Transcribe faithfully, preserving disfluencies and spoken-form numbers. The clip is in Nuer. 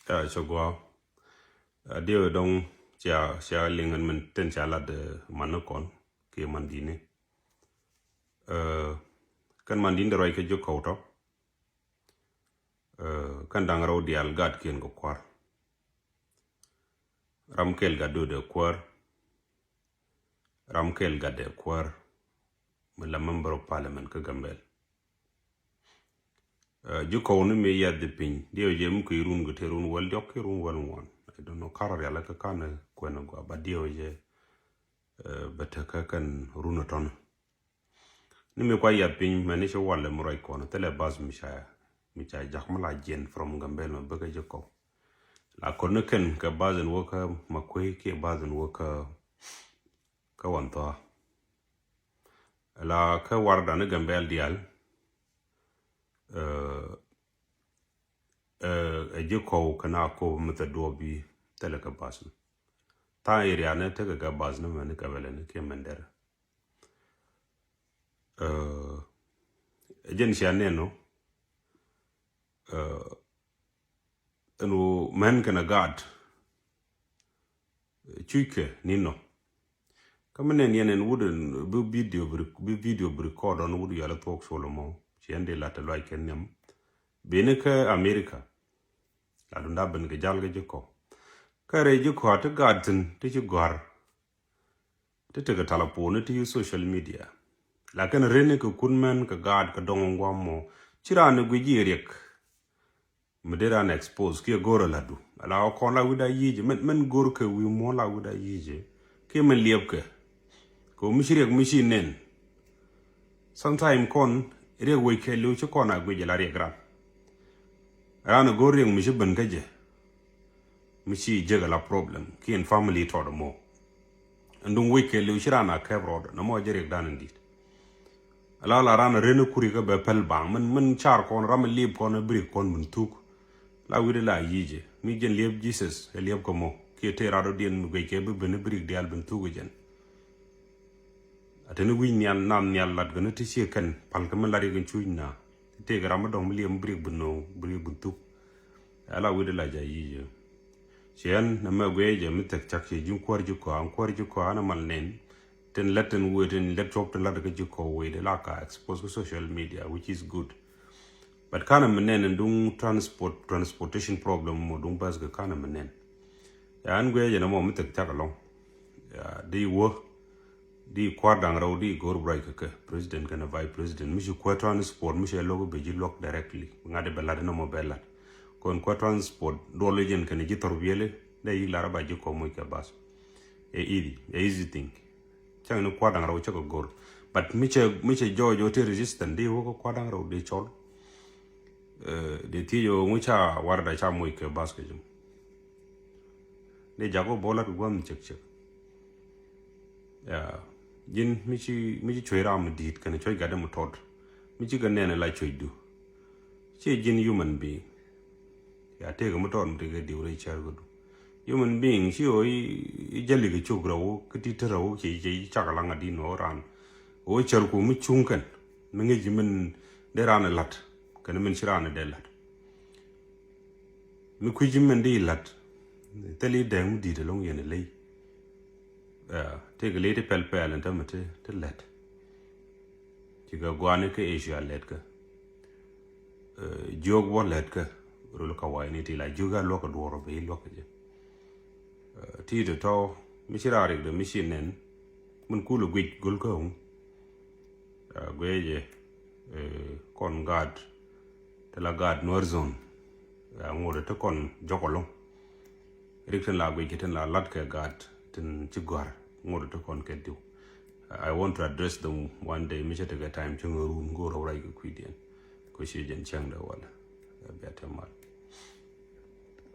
Ca cɛ gua. Diɛ wee dɔŋ cia cia liŋ ɛn min tin ca lat man ni kɔn kiɛ man dini. Kɛn man dini de ruac kɛ ji̱ kɔw tɔ. Kɛn da̱ŋ rɛw diaal gat kiɛn kɛ kua̱r. Ram kɛl gat dödɛ kuäär. Ram kɛl gat dɛ kuäär. Mi la member of parliament kä Gambel. Ji̱ kɔw ni mi yath di piny diɛ wee jɛ mi kui̱ run kɛ te run wäl diɔk ki run wäl ŋuan. I don't know karɔ rial kä kan kuɛn gua ba diɛ wee jɛ. Bɛ tekä kɛn run tɔn. Ni mi kua yath piny mɛ ni ci walɛ mi ruac kɔn thilɛ bas mi ca mi ca jak mi la jiɛn from Gambel mɛ bäkä ji̱ kɔw. La kɔn ni kɛn kɛ bas in wäkä ma kuey kiɛ bas in wäkä kä wan thɔa. La kä warda ni Gambel dial. Ɛ ji̱ kɔw kɛ na kɔw mi thɛ duɔp bi thilɛ kɛ bas ni. Tha̱a̱ŋ area ni tekɛ kɛ bas ni mɛ ni kɛ bɛlɛ ni kiɛ mɛn derɛ. Ɛ jɛn cia nɛn nɔ. Ɛn ɣöö mɛn kɛnɛ gaat cuckɛ ni nɔ. Kä mi nɛn yɛn ɛn wut bi video bi bi video bi record ɔn wut yɔl thuɔk col mɔ. Ci ɛn di lat luac kɛn nhiam. Bini kä America. La dunda ben kɛ jal kɛ ji̱ kɔ. Kä rɛy ji̱ kɔ ti gaat thin ti ci gɔ̱a̱r. Ti tekɛ talapon ti yu social media. Lakin ren kɛ kun mɛn kɛ gaat kɛ dɔŋ ŋuam mɔ. Ci ran ni guic yi riɛk. Mi dee ran expose kiɛ go̱r a ladu ala ɔ kɔn la wi̱da yi̱i̱jɛ mɛn mɛn go̱r kɛ wi̱i̱ muɔ̱n la wi̱da yi̱i̱jɛ. Kiɛ mɛn liɛpkɛ kɛ mi ci riɛk mi ci nɛn. Sometime kɔn riɛk wec kɛ liw ci kɔn a guic ala riɛk ran. Ran a go̱r riɛk mi ci ben kä jɛ. Mi ci jek ala problem kiɛ in family tɔt mɔ. Ɛn duŋ wec kɛ liw ci ran a kɛp rɔɔdɛ na mɔ jɛ riɛk dan in dit. Ala la ran a ren kuri kä bɛ pɛl baŋ mɛn mɛn car kɔn ram a liep kɔn a birik kɔn bin thuk. La wi̱dɛ la yi̱i̱jɛ mi jɛn liep Jesus ɛ liep kä mɔ kiɛ tëë rat ɔ diɛn mi guec kɛ bi ben a birik dial bin thuk ɛ jɛn. A teni wi̱c nhial nam nhial lat gɛ ni ti ciɛ kɛn pal kɛ mi lat yɛ kɛn cuc na. Ti tëë kɛ ram a dɔŋ mi liep mi birik bin no birik bin thuk. Ala wi̱dɛ la ja yi̱i̱jɛ. Ciɛn na mɛ guiɛ jɛ mi thɛk cak ciɛ ji̱ kuäär ji̱ kɔa kuäär ji̱ kɔa na mal nɛn. Tin lät tin wee tin lät cuɔp tin lät kä ji̱ kɔ wee de la ka expose kä social media which is good. But kanɛ mi nɛn in duŋ transport transportation problem mɔ duŋ bas kɛ kanɛ mi nɛn. Ya ɛn guiɛ jɛ na mɔ mi thɛk cak alɔŋ. Ya di wä di kua̱r da̱ŋ rɛw di go̱r bric kɛ kɛ president kɛnɛ vice president mi ci kuäär transport mi cɛ lo̱k bɛ ji̱ luɔk directly ŋa̱t di bɛ lat in na mɔ bɛ lat. Kɔn kuäär transport duɔl jɛn kɛnɛ ji̱ thɔr biɛli dee yik lar ba ji̱ kɔ moc kɛ bas. Ɛ easy ɛ easy thing. Cäŋ ni kua̱r da̱ŋ rɛw cä kɛ go̱r. But mi cɛ mi cɛ jɔɔc ɔ ti resistant di wä kä kua̱r da̱ŋ rɛw di cɔl. Di thiec ɔ ŋu ca warda ca moc kɛ bas kɛ jum. Di jak wä bɔ lat kɛ gua̱n cek cek. Ya ji̱n mi ci mi ci cuec ram mi di̱i̱t kɛn cuec gat di mi tɔt. Mi ci kɛ nɛn la cuec du. Ci ji̱n human being. Ya tëëkɛ mi tɔɔt mi tëëkɛ diw rɛy cär kädu. Human being ci ɣöö i̱ jäli kɛ cuk rɛw kä ti te rɛw ci ci cak laŋ a di̱n ɣöö ran ɣöö cär ku mi cuŋ kɛn mi ŋi̱c min dee ran ɛ la̱t kɛn min ci ran ɛ dee la̱t. Mi kui̱c min dee la̱t thil i̱ dɛɛŋ mi di̱i̱t ɛlɔŋ yɛn ɛ ley. Tëëkɛ ley ti pɛl pɛl ɛn tämɛ ti lɛt. Cikɛ guani kä Asia lɛt kä. Jiök wä lɛt kä rul kä wayni ti la jiök a luɔk kä duɔr bɛ yi luɔk kä jɛ. Ti ti tɔ mi ci ra rik de mi ci nɛn. Min kul guic gul kä hum. Guic jɛ kɔn gaat ti la gaat Nuer zone. Ŋot ti kɔn jɔk alɔŋ. Rik tin la guic kɛ tin la lat kɛ gaat tin ci gɔ̱a̱r ŋot ti kɔn kɛ diw. I want to address them one day mi cɛ tekɛ time ci ŋä run go̱o̱r rɛw rac kɛ kui̱diɛn. Kɛ ci jɛn cäŋ dɛ wala. Bia te mal.